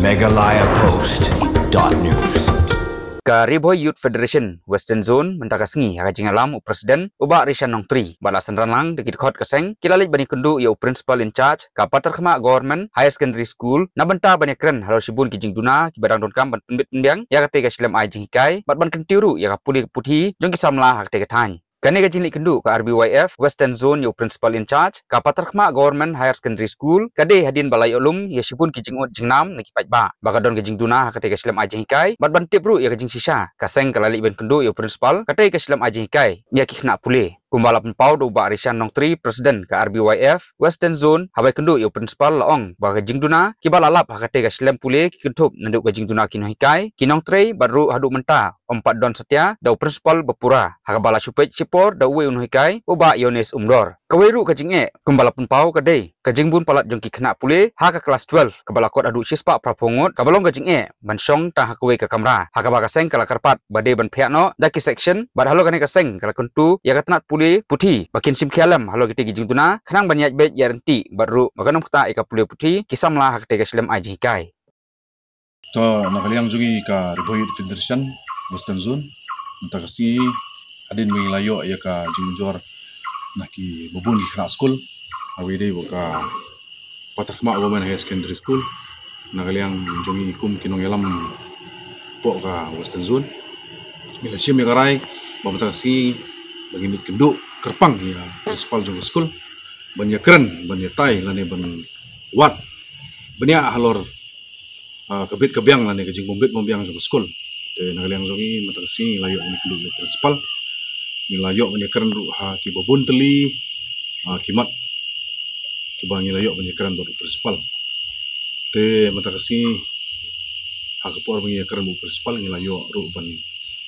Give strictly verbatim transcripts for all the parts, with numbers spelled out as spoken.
Meghalaya Post dot news. Ka Ri Bhoi Youth Federation Western Zone mynta ka sngi ha ka jingïalam u President u Bah Rishan Nongtri bad la synran lang da ki dkhot ka seng ki la leit ban ïakynduh ïa u Principal in Charge ka Patharkhmah Government Higher Secondary School na bynta ban ïakren halor shibun ki jingduna kiba dang donkam ban pynbit pynbiang ïa katei ka shlem ai jinghikai bad ban kyntiew ruh ïa ka pule ka puthi jong ki samla ha katei ka thaiñ. Kane ka jingleit kynduh ka R B Y F Western Zone ïa u Principal in Charge ka Patharkhmah Government Higher Secondary School ka dei hadien ba la ïoh lum ïa shibun ki jingud jingnam na ki paidbah ba ka don ka jingduna ha katei ka shlem ai jinghikai bad ban tip ruh ïa ka jingshisha ka seng ka la leit ban kynduh ïa u Principal katei ka shlem ai jinghikai ïa ki khynnah pule. Kumba la pynpaw da u Bah Rishan Nongtri, President ka R B Y F Western Zone, haba ïakynduh ïa u Principal la ong ba ka jingduna kiba la lap ha katei ka shlem pule ki kynthup naduh ka jingduna ki nonghikai, ki nongtrei bad ruh haduh mynta ym pat don satia da u Principal ba pura. Ha kaba la shu peit shipor da uwei u nonghikai, u Bah Yones Umdor. Kawei ruh ka jingeh kumba la pynpaw ka dei ka jingbun palat jong ki khynnah pule ha ka klas twelve kaba la kot haduh shispah phraphew ngut kaba long ka jingeh ban shong tang ha kawei ka kamra ha kaba ka seng ka la kyrpad ba dei ban phiah noh da ki section bad halor kane ka seng ka la kyntu ïa ka tnat pule puthi ba kin shim khia lem halor kitei ki jingduna khnang ban ïaid beit ïaid ryntih bad ruh ba kan ym ktah ïa ka pule puthi ki samla ha katei ka shlem ai jinghikai. To, na ka liang jong ngi ka Ri Bhoi Youth Federation Western Zone, mynta ka sngi hadien ba ngi la ïoh ïa ka jingujor na kiba bun ki khynnah skul, haba ïadei bad ka Patharkhmah Women Higher Secondary School, na ka liang jong ngi kum ki nongïalam hapoh ka Western Zone, ngi la shim ïa ka rai ba mynta ka sngi ba ngin ïakynduh kyrpang ïa principal jong ka skul ban ïakren, ban ïatai lane ban wad bniah halor, ah, ka bit ka biang lane ka jingbym bit bym biang jong ka skul. Te na ka liang jong ngi mynta ka sngi ngi la ïoh ban ïakynduh ïa u principal, ngi la ïoh ban ïakren ruh ha kiba bun tylli, ah, ki mat kiba ngi la ïoh ban ïakren bad u principal. Te mynta ka sngi ha ka por ba ngi ïakren bad u principal ngi la ïoh ruh ban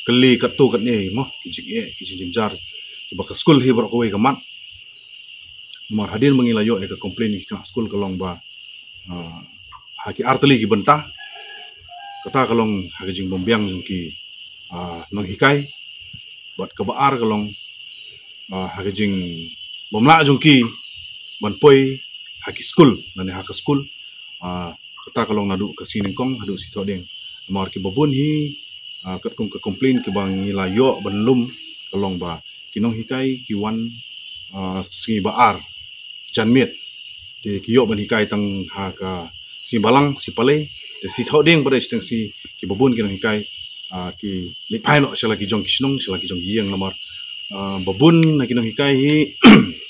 kylli katto katne mo ki jingeh ki jingjynjar kiba ka skul hi baroh kawei ka mad. Namar hadien ba ngi la ïoh ïa ka complain ki khynnah skul ka long ba, ah, ha ki ar tylli ki bynta, kata ka long ha ka jingbym biang jong ki, ah, nonghikai, bad kaba ar ka long, ah, ha ka jingbymlah jong ki ban poi ha ki skul lane ha ka skul, ah, kata ka long naduh ka sngi nyngkong haduh sngi thohdieng. Namar kiba bun hi, ah, katkum ka complain kiba ngi la ïoh ban lum ka long ba ki nonghikai ki wan, ah, sngi ba ar janmiet, te ki ïoh ban hikai tang ha ka sngi balang sngi palei, te sngi thohdieng pat dei shiteng sngi kiba bun ki nonghikai, ah, ki leit phai noh sha la ki jong ki shnong sha la ki jong ki ïing namar, ah, ba bun na ki nonghikai hi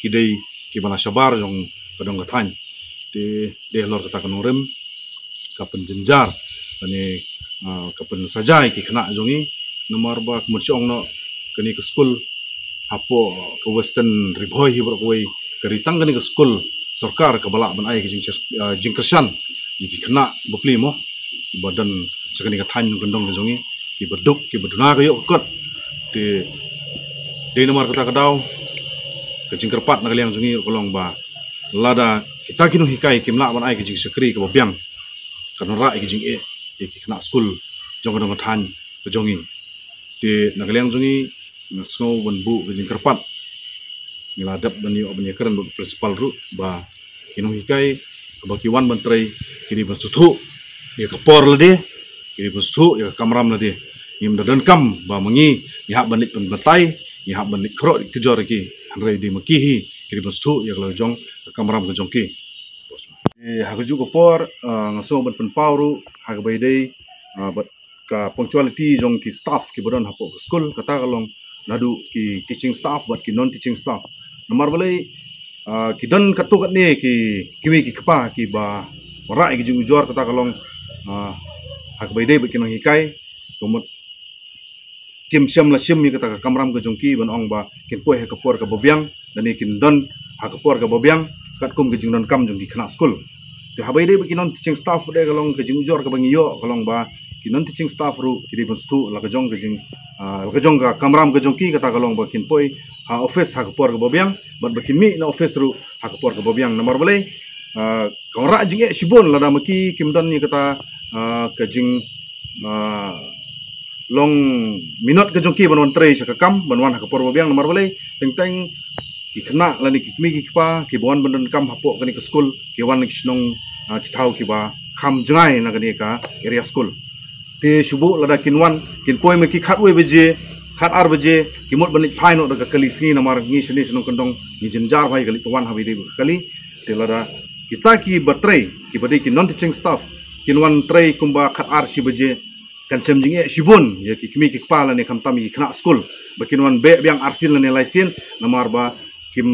ki dei kiba na shabar jong ka dong ka thaiñ. Te dei halor kata ka nongrim ka pynjynjar lane, ah, ka pynsajai ki khynnah jong ngi namar ba kumba shu ong noh kane ka skul hapoh ka Western Ri Bhoi hi baroh kawei ka dei tang kane ka skul sorkar kaba lah ban ai ka jing, ah, jingkyrshan ïa ki khynnah bapli mo ba don sha kane ka thaiñ nongkyndong ka jong ngi kiba duk kiba duna ka ïoh ka kot. Te dei namar kata ka daw ka jingkyrpad na ka liang jong ngi ka long ba lada kita ki nonghikai kim lah ban ai ka jingshakri kaba biang, kan wanrah ïa ka jingeh ïa ki khynnah skul jong ka dong ka thaiñ ka jong ngi. Te na ka liang jong ngi nga sngew ban buh ka jingkyrpad, ngi la dep ban ïoh ban ïakren bad u principal ruh ba ki nonghikai haba ki wan ban trei ki dei ban sngewthuh ïa ka por lade, ki dei ban sngewthuh ïa ka kamram lade. Ngim da donkam ba ma ngi ngi hap ban leit pynbatai, ngi hap ban leit kyrpad kjor ïa ki, hynrei dei ma ki hi ki dei ban sngewthuh ïa ka la jong ka kamram ka jong ki. Eh, ha kajuh ka por, ah, nga sngew ban pynpaw ruh ha kaba ïadei, ah, bad ka punctuality jong ki staff kiba don hapoh ka skul, kata ka long naduh ki teaching staff bad ki non teaching staff. Namar balei, ah, ki don katto katne ki kmie ki kpa kiba wanrah ïa ki jingujor, kata ka long, ah, ha kaba ïadei bad ki nonghikai, ka mut kim shym la shim ïa kata ka kamram ka jong ki ban ong ba kin poi ha ka por kaba biang lane kin don ha ka por kaba biang katkum ka jingdonkam jong ki khynnah skul. Te haba ïadei bad ki non teaching staff pat de ka long ka jingujor kaba ngi ïoh ka long ba ki non teaching staff ruh ki dei ban sngewthuh la ka jong ka jing, ah, la ka jong ka kamram ka jong ki, kata ka long ba kin poi ha office ha ka por kaba biang bad ba kin mih na office ruh ha ka por kaba biang. Namar balei, ah, ka wanrah jingeh shibun lada ma ki kim don ïa kata, ah, ka jing, ah, long minot ka jong ki ban wan trei sha ka kam, ban wan ha ka por ba biang. Namar balei, teng teng ki khynnah lane ki kmie ki kpa kiba wan ban donkam hapoh kane ka skul ki wan na ki shnong, ah, ki thaw kiba kham jngai na kane ka area school. Te shu buh lada kin wan, kin poi ma ki khatwei baje, khatar baje, ki mut ban leit phai noh da ka kali sngi namar ngi shane shnong kyndong ngi jynjar bha ïa ka leit ka wan haba ïadei bad ka kali. Te lada kita kiba trei, kiba dei ki non teaching staff, kin wan trei kumba khatar shi baje, kan shem jingeh shibun ïa ki kmie ki kpa lane khamtam ïa ki khynnah skul ba kin wan beh biang arsien lane laisien namar ba kim,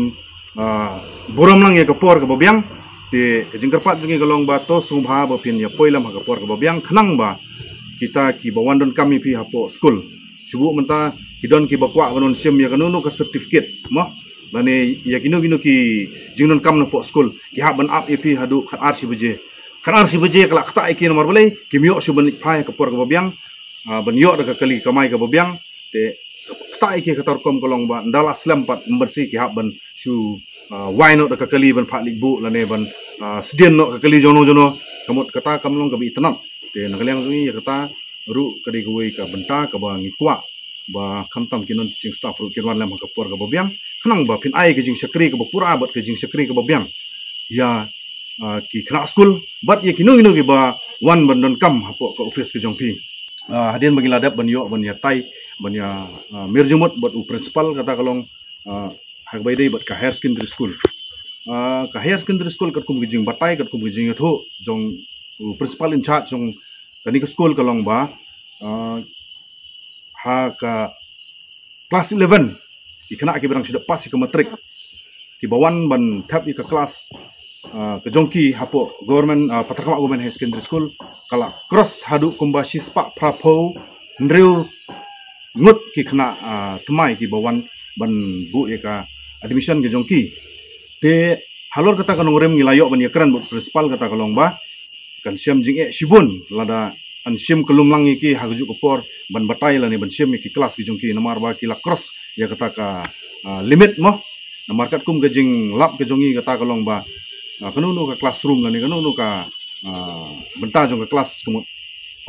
ah, burom lang ïa ka por kaba biang. Te ka jingkyrpad jong ngi ka long ba to sngewbha ba phin ïa poi lem ha ka por kaba biang khnang ba kita kiba wan donkam ïa phi hapoh skul, shu buh mynta ki don kiba kwah ban wan shim ïa kano kano ka certificate mo, lane ïa kino kino ki jingdonkam napoh skul, ki hap ban ap ïa phi haduh khatar shi baje. Khatar shi baje ka la ktah ïa ki namar balei? Kim ïoh shuh ban leit phai ha ka por kaba biang, ah, ban ïoh da ka kali kamai kaba biang. Te ka ktah ïa ki kata rukom ka long ba ynda la slem pat mynban shi ki hap ban shu, ah, wai noh da ka kali ban phah leit buh lane ban, ah, sdien noh ka kali jong no jong no. Ka mut kata kam long kaba itynnad. Te na ka liang jong ngi ïa kata ruh ka dei kawei ka bynta kaba ngi kwah ba khamtam ki non teaching staff ruh kin wan lem ha ka por kaba biang khnang ba phin ai ka jingshakri kaba pura bad ka jingshakri kaba biang ïa, ah, ki khynnah skul bad ïa kino kino kiba wan ban donkam hapoh ka office ka jong phi. Ah, hadien ba ngi la dep ban ïoh ban ïatai ban ïa, ah, mir jingmut bad u principal kata ka long, ah, ha kaba ïadei bad ka higher secondary school. Ah, ka higher secondary school katkum ka jingbatai katkum ka jingïathuh jong u principal in charge jong kane ka skul ka long ba, ah, ha ka class eleven, ki khynnah kiba dang shu dep pass ïa ka matric, kiba wan ban thep ïa ka class, ah, ka jong ki hapoh government, ah, Patharkhmah Government Higher Secondary School, ka la cross haduh kumba shispah phraphew hynriew ngut ki khynnah, ah, thymmai kiba wan ban buh ïa ka admission ka jong ki. Te halor kata ka nongrim ngi la ïoh ban ïakren bad principal kata ka long ba kan shem jingeh shibun lada yn shim kyllum lang ïa ki ha kajuh ka por ban batai lane ban shim ïa ki klas ki jong ki namar ba ki la cross ïa kata ka, ah, limit mo. Namar katkum ka jinglap ka jong ngi kata ka long ba, ah, kano kano ka classroom lane kano kano ka, ah, bynta jong ka klas ka mut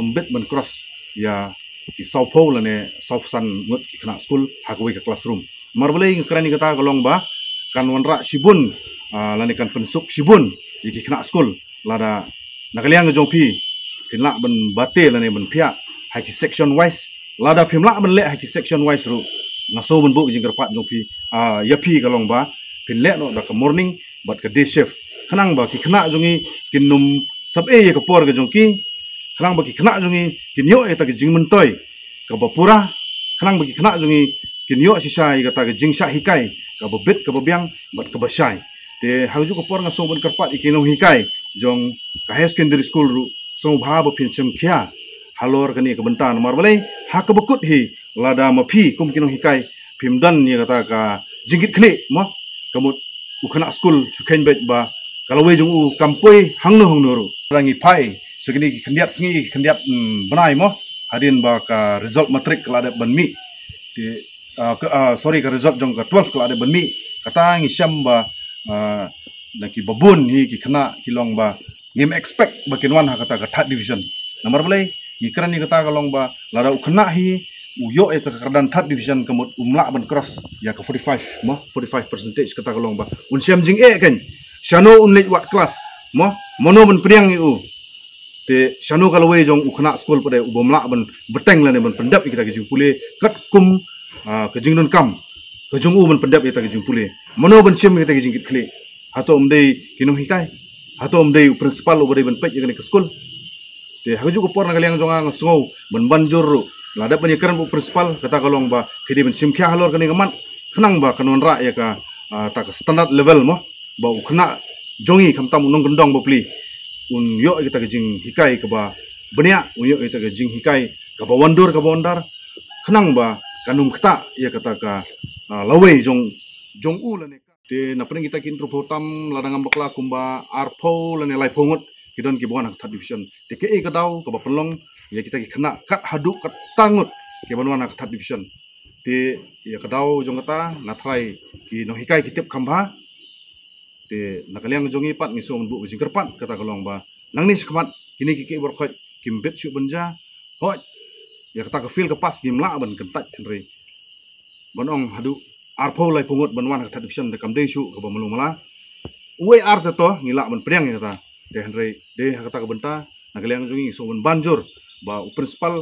ym bit ban cross ïa ki sawphew lane sawphew san ngut ki khynnah skul ha kawei ka classroom. Namar balei nga kren ïa kata ka long ba kan wanrah shibun, ah, lane kan pynsuk shibun ïa ki khynnah skul lada na ka liang ka jong phi phin lah ban bate lane ban phiah ha ki section wise. Lada phim lah ban leh ha ki section wise ruh nga sngew ban buh ka jingkyrpad jong phi, ah, ïa phi ka long ba phin leh noh da ka morning bad ka day shift khnang ba ki khynnah jong ngi kin ym sap ei ïa ka por ka jong ki, khnang ba ki khynnah jong ngi kin ïoh ïa kata ka jingmyntoi kaba pura, khnang ba ki khynnah jong ngi kin ïoh shisha ïa kata ka jingshah hikai kaba bit kaba biang bad kaba shai. Te ha kajuh ka por nga sngew ban kyrpad ïa ki nonghikai jong ka higher secondary school ruh sngewbha ba phin shim khia halor kane ka bynta namar balei ha kaba kut hi lada ma phi kum ki nonghikai phim don ïa kata ka jingkitkhlieh mo, ka mut u khynnah skul shu kheiñ beit ba ka lawei jong u kam poi hangno hangno ruh. Lada ngi phai sha kine ki khyndiat sngi ki khyndiat, mm, bnai mo, hadien ba ka result matric ka la dep ban mih. Te, ah, ka, ah, sorry, ka result jong ka twelve ka la dep ban mih. Kata ngi shem ba, ah, na kiba bun hi ki khynnah ki long ba ngim expect ba kin wan ha kata ka third division. Namar balei ngi kren ïa kata ka long ba lada u khynnah hi u ïoh ïa kata ka kyrdan third division ka mut um lah ban cross ïa ka forty-five mo, forty-five percentage kata ka long ba un shem jingeh kan shano un leit wad klas mo, mano ban pdiang ïa u. Te shano ka lawei jong u khynnah skul pat de u bym lah ban bteng lane ban pyndep ïa kita ki jingpule katkum, ah, ka jingdonkam ka jong u ban pyndep ïa kita ki jingpule. Mano ban shim ïa kita ki jingkitkhlieh? Hato ym dei ki nonghikai? Hato ym dei u principal uba dei ban peit ïa kane ka skul? Te ha kajuh ka por na ka liang jong nga nga sngew ban ban jur ruh la dep ban ïakren bad u principal kata ka long ba phi dei ban shim khia halor kane ka mat khnang ba kan wanrah ïa ka, ah, ta ka standard level mo, ba u khynnah jong ngi khamtam u nongkyndong bapli un ïoh ïa kita ka jinghikai kaba bniah, un ïoh ïa kita ka jinghikai kaba wandur kaba wandar khnang ba kan ym ktah ïa kata ka, ah, lawei jong, jong u lane. Te na pdeng kita ki hynriewphew tam lada ngam bakla kumba arphew lane laiphew ngut ki don kiba wan ha ka third division. Te kaei ka daw kaba pynlong ïa kita ki khynnah kat haduh katta ngut kiban wan ha ka third division? Te ïa ka daw jong kata nga tharai ki nonghikai ki tip kham bha. Te na ka liang jong ngi pat ngi sngew ban buh ka jingkyrpad kata ka long ba nangne shakhmat kine kiei kiei baroh khoit kim bit shuh ban jia. Hooid, ïa kata ka fail ka pass ngim lah ban kyntait hynrei ban ong haduh arphew laiphew ngut ban wan ha ka third division te kam dei shuh kaba malu mala. Uwei ar te to ngi lah ban pdiang ïa kata. Te hynrei dei ha kata ka bynta na ka liang jong ngi ngi sngewbha ban jur ba u principal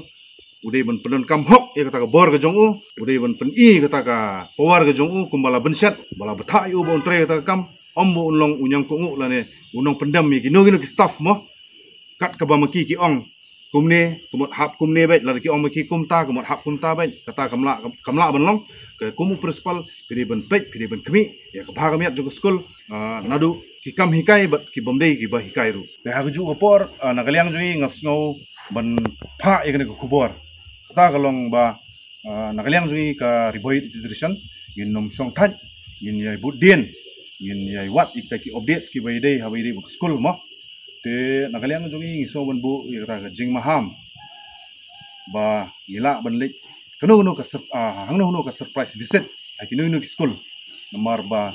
u dei ban pyndonkam hok ïa kata ka bor ka jong u, u dei ban pyni kata ka power ka jong u kumba la bynshet ba la bthah ïa u ba un trei kata ka kam. Ym ba un long u ñiangkynduh lane u nongpyndem ïa kino kino ki staff mo. Kat kaba ma ki ki ong kumne, kumut hap kumne bad lada ki ong ma ki kumta, kumut hap kumta bad kata kam lah, kam lah ban long. Ka kum u principal phi dei ban peit, phi dei ban khmih ïa ka bha ka miat jong ka skul. Ah, naduh ki kam hikai bad ki bym dei kiba hikai ruh. Te ha kajuh ka por, ah, na ka liang jong ngi nga sngew ban phah ïa kane ka khubor. Kata ka long ba, ah, na ka liang jong ngi ka Ri Bhoi Youth Federation ngin ym shong thait, ngin ïai bud dien, ngin ïai wad ïa kita ki updates kiba ïadei haba ïadei bad ka skul mo. Te na ka liang jong ngi ngi sngew ban buh ïa kata ka jingmaham ba ngi lah ban leit kano kano ka sur-, ah, hangno hangno ka surprise visit ha kino kino ki skul. Namar ba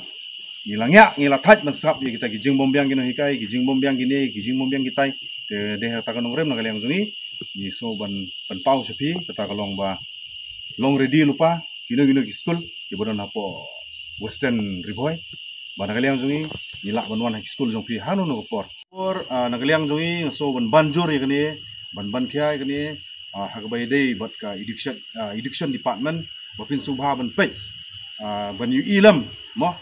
ngi la ngiah, ngi la thait ban sngap ïa kita ki jingbymbiang ki nonghikai, ki jingbymbiang kine, ki jingbymbiang kitai. Te dei ha kata ka nongrim na ka liang jong ngi ngi sngew ban pynpaw sha phi kata ka long ba long ready lypa kino kino ki skul kiba don hapoh Western Ri Bhoi. Ba na ka liang jong ngi ngi lah ban wan ha ki skul jong phi hangno hangno ka por. Por, ah, na ka liang jong ngi nga sngew ban ban jur ïa kane, ban ban khia ïa kane, ah, ha kaba ïadei bad ka education, ah, education department ba phin sngewbha ban peit, ah, ban ïohi lem mo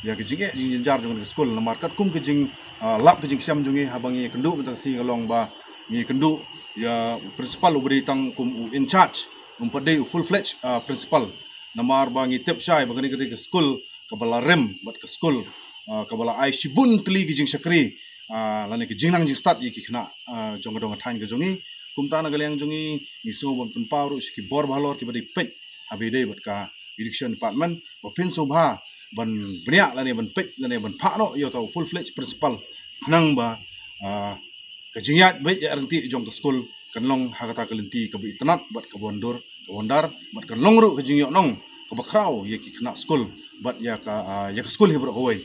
ïa ka jingeh jingjynjar jong ka skul. Namar katkum ka jing, ah, lap ka jingshem jong ngi haba ngi kynduh mynta ka sngi ka long ba ngi kynduh ïa u principal uba dei tang kum u in charge, um pat dei u full fledged, ah, principal. Namar ba ngi tip shai ba kane ka dei ka skul kaba la rem bad ka skul, ah, kaba la ai shibun tylli ki jingshakri, ah, lane ki jingnang jingstad ïa ki khynnah, ah, jong ka dong ka thaiñ ka jong ngi. Kumta na ka liang jong ngi ngi sngew ban pynpaw ruh sha ki bor ba halor kiba dei peit haba ïadei bad ka education department ba phin sngewbha ban bniah lane ban peit lane ban phah noh ïa uta u full fledged principal khnang ba, ah, ka jingïaid beit ïaid ryntih jong ka skul kan long ha kata ka lynti kaba itynnad bad kaba wandur, kaba wandar bad kan long ruh ka jingïohnong kaba khraw ïa ki khynnah skul bad ïa ka, ah, ïa ka skul hi baroh kawei.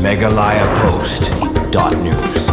Meghalaya Post dot news.